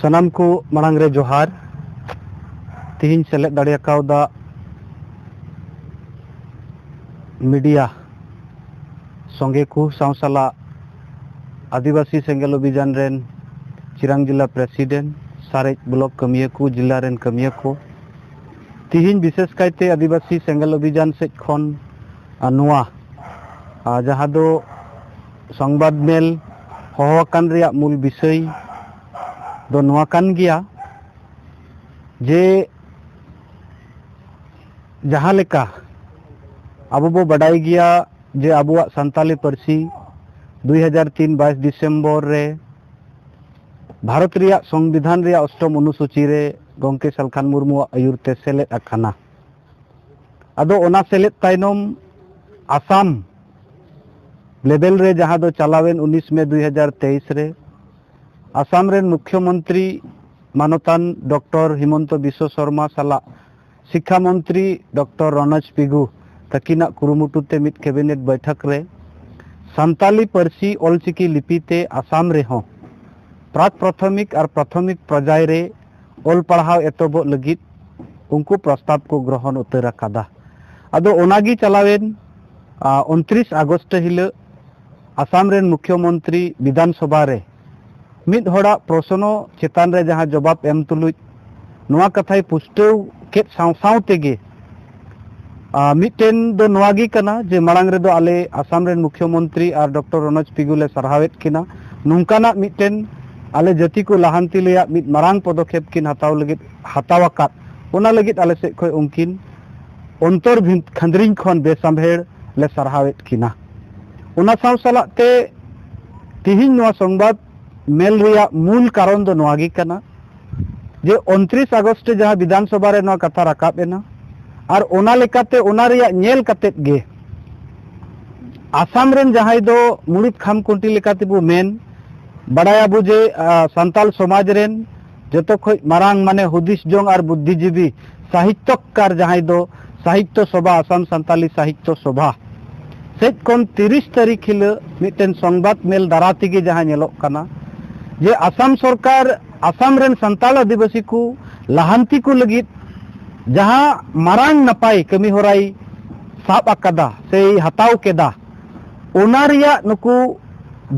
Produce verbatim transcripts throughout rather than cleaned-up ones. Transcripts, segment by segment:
ᱥᱟᱱᱟᱢ ᱠᱚ ᱢᱟᱲᱟᱝ ᱨᱮ ᱡᱚᱦᱟᱨ᱾ ᱛᱤᱦᱤᱧ ᱥᱮᱞᱮᱫ ᱫᱟᱲᱮ ᱟᱠᱟᱣᱫᱟ ᱢᱤᱰᱤᱭᱟ ᱥᱚᱸᱜᱮ ᱠᱚ ᱥᱟᱶ ᱥᱟᱞᱟᱜ ᱟᱹᱫᱤᱵᱟᱹᱥᱤ ᱥᱮᱸᱜᱮᱞ ᱚᱵᱷᱤᱡᱟᱱ ᱨᱮᱱ ᱪᱤᱨᱟᱝ ᱡᱮᱞᱟ ᱯᱨᱮᱥᱤᱰᱮᱱᱴ, ᱥᱟᱨᱮᱡ ᱵᱞᱚᱠ ᱠᱟᱹᱢᱤᱭᱟᱹ ᱠᱚ, ᱡᱮᱞᱟ ᱨᱮᱱ ᱠᱟᱹᱢᱤᱭᱟᱹ ᱠᱚ, ᱛᱤᱦᱤᱧ ᱵᱤᱥᱮᱥ ᱠᱟᱭᱛᱮ ᱟᱹᱫᱤᱵᱟᱹᱥᱤ ᱥᱮᱸᱜᱮᱞ ᱚᱵᱷᱤᱡᱟᱱ ᱥᱮᱫ ᱠᱷᱚᱱ, ᱟᱨ ᱱᱚᱣᱟ, ᱟᱨ ᱡᱟᱦᱟᱸ ᱫᱚ ᱥᱚᱝᱵᱟᱫ ᱢᱮᱞ ᱦᱚᱦᱚ ᱟᱠᱟᱱ ᱨᱮᱭᱟᱜ ᱢᱩᱞ ᱵᱤᱥᱚᱭ ᱫᱚ ᱱᱚᱣᱟ ᱠᱟᱱ ᱜᱮᱭᱟ ᱡᱮ ᱡᱟᱦᱟᱸ ᱞᱮᱠᱟ ᱟᱵᱚ ᱵᱚ ᱵᱟᱰᱟᱭ ᱜᱮᱭᱟ ᱡᱮ ᱟᱵᱚᱣᱟᱜ ᱥᱟᱱᱛᱟᱞᱤ ᱯᱟᱹᱨᱥᱤ ᱫᱩᱭ ᱦᱟᱡᱟᱨ ᱛᱤᱱ ᱵᱟᱭᱤᱥ ᱰᱤᱥᱮᱢᱵᱚᱨ ᱨᱮ ᱵᱷᱟᱨᱚᱛ ᱨᱮᱭᱟᱜ ᱥᱚᱝᱵᱤᱫᱷᱟᱱ ᱨᱮᱭᱟᱜ ᱚᱥᱴᱚᱢ ᱚᱱᱩᱥᱩᱪᱤ ᱨᱮ ᱜᱚᱢᱠᱮ ᱥᱟᱞᱠᱷᱟᱱ ᱢᱩᱨᱢᱩᱣᱟᱜ ᱟᱹᱭᱩᱨ ᱛᱮ ᱥᱮᱞᱮᱫ ᱟᱠᱟᱱᱟ᱾ ᱟᱫᱚ ᱚᱱᱟ ᱥᱮᱞᱮᱫ ᱛᱟᱭᱱᱚᱢ ᱟᱥᱟᱢ ᱞᱮᱵᱮᱞ ᱨᱮ, ᱡᱟᱦᱟᱸ ᱫᱚ ᱪᱟᱞᱟᱣᱮᱱ ᱩᱱᱤᱥ ᱢᱮ ᱫᱩᱭ ᱦᱟᱡᱟᱨ ᱛᱮᱭᱤᱥ ᱨᱮ ᱟᱥᱟᱢ ᱨᱮᱱ ᱢᱩᱠᱷᱭᱚᱢᱚᱱᱛᱨᱤ ᱢᱟᱱᱚᱛᱟᱱ ᱰᱚᱠᱴᱚᱨ ᱦᱤᱢᱚᱱᱛᱚ ᱵᱤᱥᱣᱚ ᱥᱚᱨᱢᱟ ᱥᱟᱞᱟᱜ ᱥᱤᱠᱠᱷᱟ ᱢᱚᱱᱛᱨᱤ ᱰᱚᱠᱴᱚᱨ ᱨᱚᱱᱚᱡᱽ ᱯᱤᱜᱩ ᱛᱟᱹᱠᱤᱱᱟᱜ ᱠᱩᱨᱩᱢᱩᱴᱩ ᱛᱮ ᱢᱤᱫ ᱠᱮᱵᱤᱱᱮᱴ ᱵᱟᱹᱭᱴᱷᱟᱹᱠ ᱨᱮ ᱥᱟᱱᱛᱟᱞᱤ ᱯᱟᱹᱨᱥᱤ ᱚᱞᱪᱤᱠᱤ ᱞᱤᱯᱤ ᱛᱮ ᱟᱥᱟᱢ ᱨᱮᱦᱚᱸ ᱯᱨᱟᱠ ᱯᱨᱟᱛᱷᱚᱢᱤᱠ ᱟᱨ ᱯᱨᱟᱛᱷᱚᱢᱤᱠ ᱯᱚᱨᱡᱟᱭ ᱨᱮ ᱚᱞ ᱯᱟᱲᱦᱟᱣ ᱮᱛᱚᱦᱚᱵᱚᱜ ᱞᱟᱹᱜᱤᱫ ᱩᱱᱠᱩ ᱯᱨᱚᱥᱛᱟᱵ ᱠᱚ ᱜᱨᱚᱦᱚᱱ ᱩᱛᱟᱹᱨ ᱟᱠᱟᱫᱟ᱾ ᱟᱫᱚ ᱚᱱᱟᱜᱮ ᱪᱟᱞᱟᱣᱮᱱ, ᱟ, ᱩᱱᱛᱨᱤᱥ ᱟᱜᱚᱥᱴ ᱦᱤᱞᱳᱜ ᱟᱥᱟᱢ ᱨᱮᱱ ᱢᱩᱠᱷᱭᱚᱢᱚᱱᱛᱨᱤ ᱵᱤᱫᱷᱟᱱ ᱥᱚᱵᱷᱟ ᱨᱮ ᱢᱤᱫ ᱦᱚᱲᱟᱜ ᱯᱨᱚᱥᱱᱚ ᱪᱮᱛᱟᱱ ᱨᱮ ᱡᱟᱦᱟᱸ ᱡᱚᱵᱟᱵ ᱮᱢ ᱛᱩᱞᱩᱡ ᱱᱚᱣᱟ ᱠᱟᱛᱷᱟᱭ ᱯᱩᱥᱴᱟᱹᱣ ᱠᱮᱫ ᱥᱟᱶ ᱥᱟᱶ ᱛᱮᱜᱮ, ᱟ, ᱢᱤᱫᱴᱮᱱ ᱫᱚ ᱱᱚᱣᱟ ᱜᱮ ᱠᱟᱱᱟ ᱡᱮ ᱢᱟᱲᱟᱝ ᱨᱮᱫᱚ ᱟᱞᱮ ᱟᱥᱟᱢ ᱨᱮᱱ ᱢᱩᱠᱷᱭᱚᱢᱚᱱᱛᱨᱤ ᱟᱨ ᱰᱚᱠᱴᱚᱨ ᱨᱚᱱᱚᱡᱽ ᱯᱤᱜᱩ ᱞᱮ ᱥᱟᱨᱦᱟᱣᱮᱫ ᱠᱤᱱᱟ, ᱱᱚᱝᱠᱟᱱᱟᱜ ᱢᱤᱫᱴᱮᱱ ᱟᱞᱮ ᱡᱟᱹᱛᱤ ᱠᱚ ᱞᱟᱦᱟᱱᱛᱤ ᱞᱟᱹᱭᱟᱜ ᱢᱤᱫ ᱢᱟᱨᱟᱝ ᱯᱚᱫᱚᱠᱷᱮᱯ ᱠᱤᱱ ᱦᱟᱛᱟᱣ ᱞᱟᱹᱜᱤᱫ, ᱦᱟᱛᱟᱣ ᱟᱠᱟᱫ, ᱚᱱᱟ ᱞᱟᱹᱜᱤᱫ ᱟᱞᱮ ᱥᱮᱫ ᱠᱷᱚᱱ ᱩᱱᱠᱤᱱ ᱚᱱᱛᱚᱨ ᱵᱷᱤᱱ-, ᱠᱷᱟᱸᱫᱽᱨᱤᱧ ᱠᱷᱚᱱ ᱵᱮᱥᱟᱢᱵᱷᱮᱲ ᱞᱮ ᱥᱟᱨᱦᱟᱣᱮᱫ ᱠᱤᱱᱟ᱾ ᱚᱱᱟ ᱥᱟᱶ ᱥᱟᱞᱟᱜ ᱛᱮ ᱛᱤᱦᱤᱧ ᱱᱚᱣᱟ ᱥᱚᱝᱵᱟᱫ ᱢᱮᱞ ᱨᱮᱭᱟᱜ ᱢᱩᱞ ᱠᱟᱨᱚᱱ ᱫᱚ ᱱᱚᱣᱟ ᱜᱮ ᱠᱟᱱᱟ ᱡᱮ ᱩᱱᱛᱨᱤᱥ ᱟᱜᱚᱥᱴ ᱨᱮ ᱡᱟᱦᱟᱸ ᱵᱤᱫᱷᱟᱱ ᱥᱚᱵᱷᱟ ᱨᱮ ᱱᱚᱣᱟ ᱠᱟᱛᱷᱟ ᱨᱟᱠᱟᱵ ᱮᱱᱟ, ᱟᱨ ᱚᱱᱟ ᱞᱮᱠᱟᱛᱮ ᱚᱱᱟ ᱨᱮᱭᱟᱜ ᱧᱮᱞ ᱠᱟᱛᱮᱫ ᱜᱮ ᱟᱥᱟᱢ ᱨᱮᱱ ᱡᱟᱦᱟᱸᱭ ᱫᱚ ᱢᱩᱲᱩᱫ ᱠᱷᱟᱢ ᱠᱷᱩᱱᱴᱤ ᱞᱮᱠᱟ ᱛᱮᱵᱚ ᱢᱮᱱ ᱵᱟᱲᱟᱭᱟᱵᱚ ᱡᱮ, ᱟ, ᱥᱟᱱᱛᱟᱞ ᱥᱚᱢᱟᱡᱽ ᱨᱮᱱ ᱡᱚᱛᱚ ᱠᱷᱚᱡ ᱢᱟᱨᱟᱝ, ᱢᱟᱱᱮ, ᱦᱩᱫᱤᱥ ᱡᱚᱝ ᱟᱨ ᱵᱩᱫᱽᱫᱷᱤᱡᱤᱵᱤ ᱥᱟᱦᱤᱛᱭᱚᱠᱟᱨ ᱡᱟᱦᱟᱸᱭ ᱫᱚ ᱥᱟᱦᱤᱛᱭᱚ ᱥᱚᱵᱷᱟ, ᱟᱥᱟᱢ ᱥᱟᱱᱛᱟᱞᱤ ᱥᱟᱦᱤᱛᱭᱚ ᱥᱚᱵᱷᱟ ᱥᱮᱫ ᱠᱷᱚᱱ ᱛᱤᱨᱤᱥ ᱛᱟᱹᱨᱤᱠᱷ ᱦᱤᱞᱳᱜ ᱢᱤᱫᱴᱮᱱ ᱥᱚᱝᱵᱟᱫ ᱢᱮᱞ ᱫᱟᱨᱟ ᱛᱮᱜᱮ ᱡᱟᱦᱟᱸ ᱧᱮᱞᱚᱜ ᱠᱟᱱᱟ ᱡᱮ ᱟᱥᱟᱢ ᱥᱚᱨᱠᱟᱨ ᱟᱥᱟᱢ ᱨᱮᱱ ᱥᱟᱱᱛᱟᱲ ᱟᱹᱫᱤᱵᱟᱹᱥᱤ ᱠᱚ ᱞᱟᱦᱟᱱᱛᱤ ᱠᱚ ᱞᱟᱹᱜᱤᱫ ᱡᱟᱦᱟᱸ ᱢᱟᱨᱟᱝ ᱱᱟᱯᱟᱭ ᱠᱟᱹᱢᱤ ᱦᱚᱨᱟᱭ ᱥᱟᱵ ᱟᱠᱟᱫᱟ ᱥᱮᱭ ᱦᱟᱛᱟᱣ ᱠᱮᱫᱟ, ᱚᱱᱟ ᱨᱮᱭᱟᱜ ᱱᱩᱠᱩ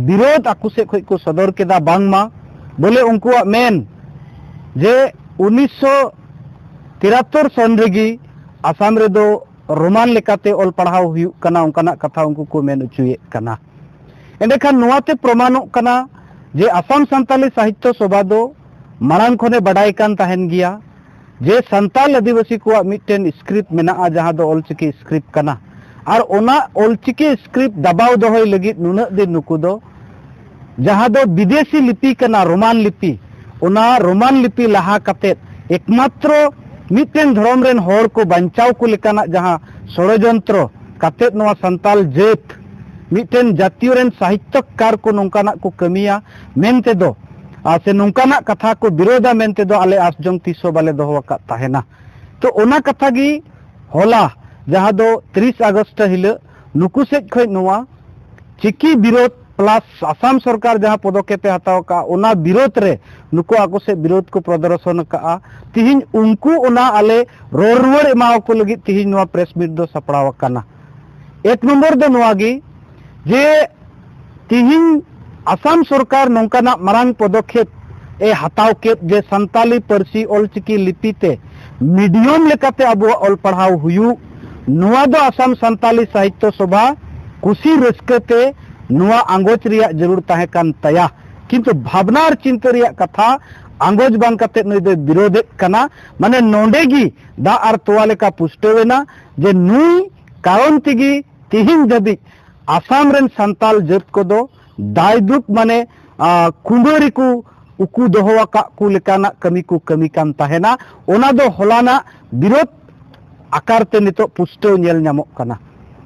ᱵᱤᱨᱳᱫᱷ ᱟᱠᱚ ᱥᱮᱫ ᱠᱷᱚᱱ ᱠᱚ ᱥᱚᱫᱚᱨ ᱠᱮᱫᱟ᱾ ᱵᱟᱝᱢᱟ ᱵᱚᱞᱮ ᱩᱱᱠᱩᱣᱟᱜ ᱢᱮᱱ ᱡᱮ ᱩᱱᱤᱥᱥᱚ ᱛᱤᱨᱟᱛᱛᱳᱨ ᱥᱚᱱ ᱨᱮᱜᱮ ᱟᱥᱟᱢ ᱨᱮᱫᱚ ᱨᱳᱢᱟᱱ ᱞᱮᱠᱟᱛᱮ ᱚᱞ ᱯᱟᱲᱦᱟᱣ ᱦᱩᱭᱩᱜ ᱠᱟᱱᱟ, ᱚᱱᱠᱟᱱᱟᱜ ᱠᱟᱛᱷᱟ ᱩᱱᱠᱩ ᱠᱚ ᱢᱮᱱ ᱦᱚᱪᱚᱭᱮᱫ ᱠᱟᱱᱟ᱾ ᱮᱸᱰᱮᱠᱷᱟᱱ ᱱᱚᱣᱟᱛᱮ ᱯᱨᱚᱢᱟᱱᱚᱜ ᱠᱟᱱᱟ ᱡᱮ ᱟᱥᱟᱢ ᱥᱟᱱᱛᱟᱞᱤ ᱥᱟᱦᱤᱛᱛᱚ ᱥᱚᱵᱷᱟ ᱫᱚ ᱢᱟᱲᱟᱝ ᱠᱷᱚᱱᱮ ᱵᱟᱰᱟᱭ ᱠᱟᱱ ᱛᱟᱦᱮᱱ ᱜᱮᱭᱟ ᱡᱮ ᱥᱟᱱᱛᱟᱞ ᱟᱹᱫᱤᱵᱟᱹᱥᱤ ᱠᱚᱣᱟᱜ ᱢᱤᱫᱴᱮᱱ ᱥᱠᱨᱤᱯᱴ ᱢᱮᱱᱟᱜᱼᱟ, ᱡᱟᱦᱟᱸ ᱫᱚ ᱚᱞᱪᱤᱠᱤ ᱥᱠᱨᱤᱯᱴ ᱠᱟᱱᱟ᱾ ᱟᱨ ᱚᱱᱟ ᱚᱞᱪᱤᱠᱤ ᱥᱠᱨᱤᱯᱴ ᱫᱟᱵᱟᱣ ᱫᱚᱦᱚᱭ ᱞᱟᱹᱜᱤᱫ ᱱᱩᱱᱟᱹᱜ ᱫᱤᱱ ᱱᱩᱠᱩ ᱫᱚ, ᱡᱟᱦᱟᱸ ᱫᱚ ᱵᱤᱫᱮᱥᱤ ᱞᱤᱯᱤ ᱠᱟᱱᱟ, ᱨᱳᱢᱟᱱ ᱞᱤᱯᱤ, ᱚᱱᱟ ᱨᱳᱢᱟᱱ ᱞᱤᱯᱤ ᱞᱟᱦᱟ ᱠᱟᱛᱮᱫ ᱮᱠᱢᱟᱛᱨᱚ ᱢᱤᱫᱴᱮᱱ ᱫᱷᱚᱨᱚᱢ ᱨᱮᱱ ᱦᱚᱲ ᱠᱚ ᱵᱟᱧᱪᱟᱣ ᱠᱚ ᱞᱮᱠᱟᱱᱟᱜ ᱡᱟᱦᱟᱸ ᱥᱚᱲᱚᱡᱚᱱᱛᱨᱚ ᱠᱟᱛᱮᱫ ᱱᱚᱣᱟ ᱥᱟᱱᱛᱟᱞ ᱡᱟᱹᱛ ᱢᱤᱫᱴᱮᱱ ᱡᱟᱹᱛᱤᱭᱚ ᱨᱮᱱ ᱥᱟᱦᱤᱛᱛᱚᱠᱟᱨ ᱠᱚ ᱱᱚᱝᱠᱟᱱᱟᱜ ᱠᱚ ᱠᱟᱹᱢᱤᱭᱟ ᱢᱮᱱᱛᱮ ᱫᱚ, ᱟᱨ ᱥᱮ ᱱᱚᱝᱠᱟᱱᱟᱜ ᱠᱟᱛᱷᱟ ᱠᱚ ᱵᱤᱨᱳᱫᱟ ᱢᱮᱱᱛᱮ ᱫᱚ ᱟᱞᱮ ᱟᱥᱡᱚᱝ ᱛᱤᱥ ᱦᱚᱸ ᱵᱟᱞᱮ ᱫᱚᱦᱚ ᱟᱠᱟᱫ ᱛᱟᱦᱮᱱᱟ᱾ ᱛᱚ ᱚᱱᱟ ᱠᱟᱛᱷᱟ ᱜᱮ ᱦᱚᱞᱟ, ᱡᱟᱦᱟᱸ ᱫᱚ ᱛᱤᱨᱤᱥ ᱟᱜᱚᱥᱴ ᱦᱤᱞᱳᱜ ᱱᱩᱠᱩ ᱥᱮᱫ ᱠᱷᱚᱱ ᱱᱚᱣᱟ ᱪᱤᱠᱤ ᱵᱤᱨᱳᱫᱷ ᱯᱞᱟᱥ ᱟᱥᱟᱢ ᱥᱚᱨᱠᱟᱨ ᱡᱟᱦᱟᱸ ᱯᱚᱫᱚᱠᱷᱮᱯ ᱮ ᱦᱟᱛᱟᱣ ᱠᱟᱜᱼᱟ, ᱚᱱᱟ ᱵᱤᱨᱳᱫᱷ ᱨᱮ ᱱᱩᱠᱩ ᱟᱠᱚ ᱥᱮᱫ ᱵᱤᱨᱳᱫᱷ ᱠᱚ ᱯᱨᱚᱫᱚᱨᱥᱚᱱ ᱟᱠᱟᱜᱼᱟ᱾ ᱛᱤᱦᱤᱧ ᱩᱱᱠᱩ ᱚᱱᱟ ᱟᱞᱮ ᱨᱚᱲ ᱨᱩᱣᱟᱹᱲ ᱮᱢᱟᱣᱟᱠᱚ ᱞᱟᱹᱜᱤᱫ ᱛᱤᱦᱤᱧ ᱱᱚᱣᱟ ᱯᱨᱮᱥ ᱢᱤᱴ ᱫᱚ ᱥᱟᱯᱲᱟᱣ ᱟᱠᱟᱱᱟ᱾ ᱮᱠ ᱱᱚᱢᱵᱚᱨ ᱫᱚ ᱱᱚᱣᱟ ᱜᱮ ᱡᱮ ᱛᱤᱦᱤᱧ ᱟᱥᱟᱢ ᱥᱚᱨᱠᱟᱨ ᱱᱚᱝᱠᱟᱱᱟᱜ ᱢᱟᱨᱟᱝ ᱯᱚᱫᱚᱠᱷᱮᱯ ᱮ ᱦᱟᱛᱟᱣ ᱠᱮᱫ ᱡᱮ ᱥᱟᱱᱛᱟᱞᱤ ᱯᱟᱹᱨᱥᱤ ᱚᱞᱪᱤᱠᱤ ᱞᱤᱯᱤ ᱛᱮ ᱢᱤᱰᱤᱭᱟᱢ ᱞᱮᱠᱟᱛᱮ ᱟᱵᱚᱣᱟᱜ ᱚᱞ ᱯᱟᱲᱦᱟᱣ ᱦᱩᱭᱩᱜ, ᱱᱚᱣᱟ ᱫᱚ ᱟᱥᱟᱢ ᱥᱟᱱᱛᱟᱞᱤ ᱥᱟᱦᱤᱛᱛᱚ ᱥᱚᱵᱷᱟ ᱠᱩᱥᱤ ᱨᱟᱹᱥᱠᱟᱹ ᱛᱮ ᱱᱚᱣᱟ ᱟᱸᱜᱚᱪ ᱨᱮᱭᱟᱜ ᱡᱟᱹᱨᱩᱲ ᱛᱟᱦᱮᱸ ᱠᱟᱱ ᱛᱟᱭᱟ᱾ ᱠᱤᱱᱛᱩ ᱵᱷᱟᱵᱽᱱᱟ ᱟᱨ ᱪᱤᱱᱛᱟᱹ ᱨᱮᱭᱟᱜ ᱠᱟᱛᱷᱟ ᱟᱸᱜᱚᱪ ᱵᱟᱝ ᱠᱟᱛᱮ ᱱᱩᱭ ᱫᱚᱭ ᱵᱤᱨᱳᱫᱷᱮᱫ ᱠᱟᱱᱟ᱾ ᱢᱟᱱᱮ ᱱᱚᱰᱮ ᱜᱮ ᱫᱟᱜ ᱟᱨ ᱛᱚᱣᱟ ᱞᱮᱠᱟ ᱯᱩᱥᱴᱟᱹᱣ ᱮᱱᱟ ᱡᱮ ᱱᱩᱭ ᱠᱟᱨᱚᱱ ᱛᱮᱜᱮ ᱛᱤᱦᱤᱧ ᱫᱷᱟᱹᱵᱤᱡ ᱟᱥᱟᱢ ᱨᱮᱱ ᱥᱟᱱᱛᱟᱞ ᱡᱟᱹᱛ ᱠᱚᱫᱚ ᱫᱟᱭᱫᱩᱠ ᱢᱟᱱᱮ, ᱟ, ᱠᱩᱢᱵᱟᱹ ᱨᱮᱠᱚ ᱩᱠᱩ ᱫᱚᱦᱚ ᱟᱠᱟᱫ ᱠᱚ ᱞᱮᱠᱟᱱᱟᱜ ᱠᱟᱹᱢᱤ ᱠᱚ ᱠᱟᱹᱢᱤ ᱠᱟᱱ ᱛᱟᱦᱮᱱᱟ᱾ ᱚᱱᱟ ᱫᱚ ᱦᱚᱞᱟᱱᱟᱜ ᱵᱤᱨᱳᱫᱷ ᱟᱠᱟᱨ ᱛᱮ ᱱᱤᱛᱚᱜ ᱯᱩᱥᱴᱟᱹᱣ ᱧᱮᱞ ᱧᱟᱢᱚᱜ ᱠᱟᱱᱟ᱾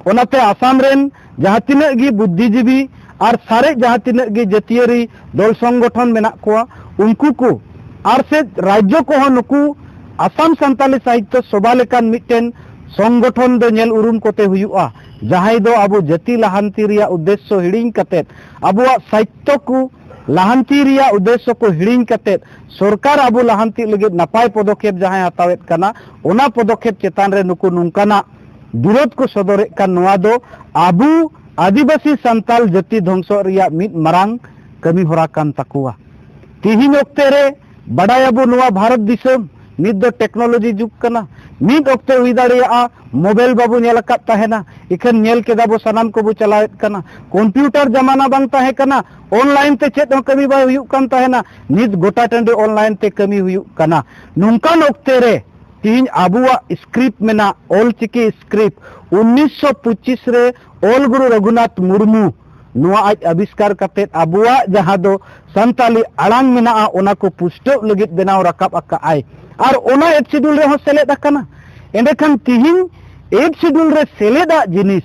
ᱚᱱᱟᱛᱮ ᱟᱥᱟᱢ ᱨᱮᱱ ᱡᱟᱦᱟᱸ ᱛᱤᱱᱟᱹᱜ ᱜᱮ ᱵᱩᱫᱽᱫᱷᱤᱡᱤᱵᱤ ᱟᱨ ᱥᱟᱨᱮᱡ ᱡᱟᱦᱟᱸ ᱛᱤᱱᱟᱹᱜ ᱜᱮ ᱡᱟᱹᱛᱤᱭᱟᱹᱨᱤ ᱫᱚᱞ ᱥᱚᱝᱜᱚᱴᱷᱚᱱ ᱢᱮᱱᱟᱜ ᱠᱚᱣᱟ, ᱩᱱᱠᱩ ᱠᱚ ᱟᱨ ᱥᱮ ᱨᱟᱡᱽᱡᱚ ᱠᱚᱦᱚᱸ ᱱᱩᱠᱩ ᱟᱥᱟᱢ ᱥᱟᱱᱛᱟᱞᱤ ᱥᱟᱦᱤᱛᱛᱚ ᱥᱚᱵᱷᱟ ᱞᱮᱠᱟᱱ ᱢᱤᱫᱴᱮᱱ ᱥᱚᱝᱜᱚᱴᱷᱚᱱ ᱫᱚ ᱧᱮᱞ ᱩᱨᱩᱢ ᱠᱚᱛᱮ ᱦᱩᱭᱩᱜᱼᱟ, ᱡᱟᱦᱟᱸᱭ ᱫᱚ ᱟᱵᱚ ᱡᱟᱹᱛᱤ ᱞᱟᱦᱟᱱᱛᱤ ᱨᱮᱭᱟᱜ ᱩᱫᱽᱫᱮᱥᱥᱚ ᱦᱤᱲᱤᱧ ᱠᱟᱛᱮᱫ ᱟᱵᱚᱣᱟᱜ ᱥᱟᱦᱤᱛᱛᱚ ᱠᱚ ᱞᱟᱦᱟᱱᱛᱤ ᱨᱮᱭᱟᱜ ᱩᱫᱽᱫᱮᱥᱥᱚ ᱠᱚ ᱦᱤᱲᱤᱧ ᱠᱟᱛᱮ ᱥᱚᱨᱠᱟᱨ ᱟᱵᱚ ᱞᱟᱦᱟᱱᱛᱤ ᱞᱟᱹᱜᱤᱫ ᱱᱟᱯᱟᱭ ᱯᱚᱫᱚᱠᱷᱮᱯ ᱡᱟᱦᱟᱸᱭ ᱦᱟᱛᱟᱣᱮᱫ ᱠᱟᱱᱟ, ᱚᱱᱟ ᱯᱚᱫᱚᱠᱷᱮᱯ ᱪᱮᱛᱟᱱ ᱨᱮ ᱱᱩᱠᱩ ᱱᱚᱝᱠᱟᱱᱟᱜ ᱵᱤᱨᱳᱫᱷ ᱠᱚ ᱥᱚᱫᱚᱨᱮᱫ ᱠᱟᱱ, ᱱᱚᱣᱟ ᱫᱚ ᱟᱵᱚ ᱟᱹᱫᱤᱵᱟᱹᱥᱤ ᱥᱟᱱᱛᱟᱞ ᱡᱟᱹᱛᱤ ᱫᱷᱚᱝᱥᱚᱜ ᱨᱮᱭᱟᱜ ᱢᱤᱫ ᱢᱟᱨᱟᱝ ᱠᱟᱹᱢᱤ ᱦᱚᱨᱟ ᱠᱟᱱ ᱛᱟᱠᱚᱣᱟ᱾ ᱛᱤᱦᱤᱧ ᱚᱠᱛᱮ ᱨᱮ ᱵᱟᱰᱟᱭᱟᱵᱚ, ᱱᱚᱣᱟ ᱵᱷᱟᱨᱚᱛ ᱫᱤᱥᱚᱢ ᱱᱤᱛ ᱫᱚ ᱴᱮᱠᱱᱳᱞᱚᱡᱤ ᱡᱩᱜᱽ ᱠᱟᱱᱟ᱾ ᱢᱤᱫ ᱚᱠᱛᱮ ᱦᱩᱭ ᱫᱟᱲᱮᱭᱟᱜᱼᱟ ᱢᱳᱵᱟᱭᱤᱞ ᱵᱟᱵᱚ ᱧᱮᱞ ᱟᱠᱟᱫ ᱛᱟᱦᱮᱱᱟ, ᱤᱠᱷᱟᱹᱱ ᱧᱮᱞ ᱠᱮᱫᱟ ᱵᱚ, ᱥᱟᱱᱟᱢ ᱠᱚᱵᱚ ᱪᱟᱞᱟᱣᱮᱫ ᱠᱟᱱᱟ᱾ ᱠᱚᱢᱯᱤᱭᱩᱴᱟᱨ ᱡᱟᱢᱟᱱᱟ ᱵᱟᱝ ᱛᱟᱦᱮᱸ ᱠᱟᱱᱟ, ᱚᱱᱞᱟᱭᱤᱱ ᱛᱮ ᱪᱮᱫ ᱦᱚᱸ ᱠᱟᱹᱢᱤ ᱵᱟᱭ ᱦᱩᱭᱩᱜ ᱠᱟᱱ ᱛᱟᱦᱮᱱᱟ᱾ ᱱᱤᱛ ᱜᱚᱴᱟ ᱴᱟᱺᱰᱤ ᱚᱱᱞᱟᱭᱤᱱ ᱛᱮ ᱠᱟᱹᱢᱤ ᱦᱩᱭᱩᱜ ᱠᱟᱱᱟ᱾ ᱱᱚᱝᱠᱟᱱ ᱚᱠᱛᱮ ᱨᱮ ᱛᱤᱦᱤᱧ ᱟᱵᱚᱣᱟᱜ ᱥᱠᱨᱤᱯᱴ ᱢᱮᱱᱟᱜ, ᱚᱞᱪᱤᱠᱤ ᱥᱠᱨᱤᱯᱴ, ᱩᱱᱤᱥᱥᱚ ᱯᱚᱸᱪᱤᱥ ᱨᱮ ᱚᱞ ᱜᱩᱨᱩ ᱨᱚᱜᱷᱩᱱᱟᱛᱷ ᱢᱩᱨᱢᱩ ᱱᱚᱣᱟ ᱟᱡ ᱟᱵᱤᱥᱠᱟᱨ ᱠᱟᱛᱮᱫ ᱟᱵᱚᱣᱟᱜ ᱡᱟᱦᱟᱸ ᱫᱚ ᱥᱟᱱᱛᱟᱞᱤ ᱟᱲᱟᱝ ᱢᱮᱱᱟᱜᱼᱟ, ᱚᱱᱟ ᱠᱚ ᱯᱩᱥᱴᱟᱹᱣ ᱞᱟᱹᱜᱤᱫ ᱵᱮᱱᱟᱣ ᱨᱟᱠᱟᱵ ᱟᱠᱟᱫ ᱟᱭ᱾ ᱟᱨ ᱚᱱᱟ ᱮᱭᱤᱴ ᱥᱤᱰᱩᱞ ᱨᱮᱦᱚᱸ ᱥᱮᱞᱮᱫ ᱟᱠᱟᱱᱟ᱾ ᱮᱸᱰᱮᱠᱷᱟᱱ ᱛᱤᱦᱤᱧ ᱮᱭᱤᱴ ᱥᱤᱰᱩᱞ ᱨᱮ ᱥᱮᱞᱮᱫᱟᱜ ᱡᱤᱱᱤᱥ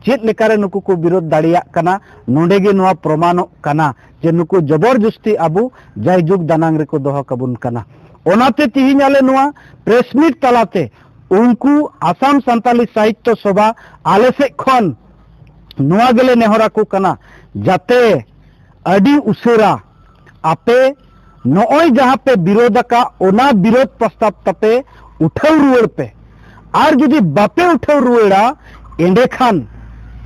ᱪᱮᱫ ᱞᱮᱠᱟᱨᱮ ᱱᱩᱠᱩ ᱠᱚ ᱵᱤᱨᱳᱫᱷ ᱫᱟᱲᱮᱭᱟᱜ ᱠᱟᱱᱟ, ᱱᱚᱰᱮ ᱜᱮ ᱱᱚᱣᱟ ᱯᱨᱚᱢᱟᱱᱚᱜ ᱠᱟᱱᱟ ᱡᱮ ᱱᱩᱠᱩ ᱡᱚᱵᱚᱨ ᱡᱚᱥᱛᱤ ᱟᱵᱚ ᱡᱟᱭᱡᱩᱜᱽ ᱫᱟᱱᱟᱝ ᱨᱮᱠᱚ ᱫᱚᱦᱚ ᱠᱟᱵᱚᱱ ᱠᱟᱱᱟ᱾ ᱚᱱᱟᱛᱮ ᱛᱤᱦᱤᱧ ᱟᱞᱮ ᱱᱚᱣᱟ ᱯᱨᱮᱥ ᱢᱤᱴ ᱛᱟᱞᱟᱛᱮ ᱩᱱᱠᱩ ᱟᱥᱟᱢ ᱥᱟᱱᱛᱟᱞᱤ ᱥᱟᱦᱤᱛᱛᱚ ᱥᱚᱵᱷᱟ ᱟᱞᱮ ᱥᱮᱫ ᱠᱷᱚᱱ ᱱᱚᱣᱟ ᱜᱮᱞᱮ ᱱᱮᱦᱚᱨ ᱟᱠᱚ ᱠᱟᱱᱟ, ᱡᱟᱛᱮ ᱟᱹᱰᱤ ᱩᱥᱟᱹᱨᱟ ᱟᱯᱮ ᱱᱚᱜᱼᱚᱭ ᱡᱟᱦᱟᱸ ᱯᱮ ᱵᱤᱨᱳᱫᱷ ᱟᱠᱟᱫ, ᱚᱱᱟ ᱵᱤᱨᱳᱫᱷ ᱯᱨᱚᱥᱛᱟᱵ ᱛᱟᱯᱮ ᱩᱴᱷᱟᱹᱣ ᱨᱩᱣᱟᱹᱲ ᱯᱮ᱾ ᱟᱨ ᱡᱩᱫᱤ ᱵᱟᱯᱮ ᱩᱴᱷᱟᱹᱣ ᱨᱩᱣᱟᱹᱲᱟ, ᱮᱸᱰᱮᱠᱷᱟᱱ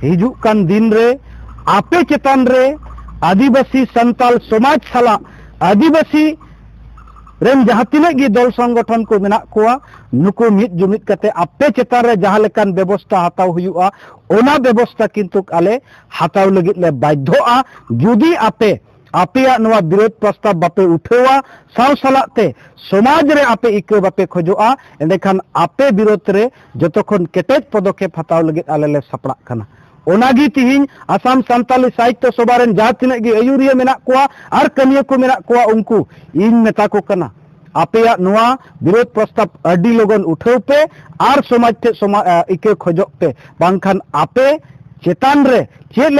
ᱦᱤᱡᱩᱜ ᱠᱟᱱ ᱫᱤᱱ ᱨᱮ ᱟᱯᱮ ᱪᱮᱛᱟᱱ ᱨᱮ ᱟᱹᱫᱤᱵᱟᱹᱥᱤ ᱥᱟᱱᱛᱟᱞ ᱥᱚᱢᱟᱡᱽ ᱥᱟᱞᱟᱜ ᱟᱹᱫᱤᱵᱟᱹᱥᱤ ᱨᱮᱱ ᱡᱟᱦᱟᱸ ᱛᱤᱱᱟᱹᱜ ᱜᱮ ᱫᱚᱞ ᱥᱚᱝᱜᱚᱴᱷᱚᱱ ᱠᱚ ᱢᱮᱱᱟᱜ ᱠᱚᱣᱟ, ᱱᱩᱠᱩ ᱢᱤᱫ ᱡᱩᱢᱤᱫ ᱠᱟᱛᱮ ᱟᱯᱮ ᱪᱮᱛᱟᱱ ᱨᱮ ᱡᱟᱦᱟᱸ ᱞᱮᱠᱟᱱ ᱵᱮᱵᱚᱥᱛᱷᱟ ᱦᱟᱛᱟᱣ ᱦᱩᱭᱩᱜᱼᱟ, ᱚᱱᱟ ᱵᱮᱵᱚᱥᱛᱷᱟ ᱠᱤᱱᱛᱩ ᱟᱞᱮ ᱦᱟᱛᱟᱣ ᱞᱟᱹᱜᱤᱫ ᱞᱮ ᱵᱟᱫᱽᱫᱷᱚᱜᱼᱟ᱾ ᱡᱩᱫᱤ ᱟᱯᱮ ᱟᱯᱮᱭᱟᱜ ᱱᱚᱣᱟ ᱵᱤᱨᱳᱫᱷ ᱯᱨᱚᱥᱛᱟᱵ ᱵᱟᱯᱮ ᱩᱴᱷᱟᱹᱣᱟ, ᱥᱟᱶ ᱥᱟᱞᱟᱜ ᱛᱮ ᱥᱚᱢᱟᱡᱽ ᱨᱮ ᱟᱯᱮ ᱤᱠᱟᱹ ᱵᱟᱯᱮ ᱠᱷᱚᱡᱚᱜᱼᱟ, ᱮᱸᱰᱮᱠᱷᱟᱱ ᱟᱯᱮ ᱵᱤᱨᱳᱫᱷ ᱨᱮ ᱡᱚᱛᱚ ᱠᱷᱚᱱ ᱠᱮᱴᱮᱡ ᱯᱚᱫᱚᱠᱷᱮᱯ ᱦᱟᱛᱟᱣ ᱞᱟᱹᱜᱤᱫ ᱟᱞᱮ ᱞᱮ ᱥᱟᱯᱲᱟᱜ ᱠᱟᱱᱟ᱾ ᱚᱱᱟᱜᱮ ᱛᱤᱦᱤᱧ ᱟᱥᱟᱢ ᱥᱟᱱᱛᱟᱞᱤ ᱥᱟᱦᱤᱛᱛᱚ ᱥᱚᱵᱷᱟ ᱨᱮᱱ ᱡᱟᱦᱟᱸ ᱛᱤᱱᱟᱹᱜ ᱜᱮ ᱟᱹᱭᱩᱨᱤᱭᱟᱹ ᱢᱮᱱᱟᱜ ᱠᱚᱣᱟ ᱟᱨ ᱠᱟᱹᱢᱤᱭᱟᱹ ᱠᱚ ᱢᱮᱱᱟᱜ ᱠᱚᱣᱟ, ᱩᱱᱠᱩ ᱤᱧ ᱢᱮᱛᱟ ᱠᱚ ᱠᱟᱱᱟ, ᱟᱯᱮᱭᱟᱜ ᱱᱚᱣᱟ ᱵᱤᱨᱳᱫᱷ ᱯᱨᱚᱥᱛᱟᱵ ᱟᱹᱰᱤ ᱞᱚᱜᱚᱱ ᱩᱴᱷᱟᱹᱣ ᱯᱮ ᱟᱨ ᱥᱚᱢᱟᱡᱽ ᱴᱷᱮᱱ ᱥᱚᱢᱟ-, ᱮ, ᱤᱠᱟᱹ ᱠᱷᱚᱡᱚᱜ ᱯᱮ, ᱵᱟᱝᱠᱷᱟᱱ ᱟᱯᱮ ᱪᱮᱛᱟᱱ ᱨᱮ ᱪᱮᱫ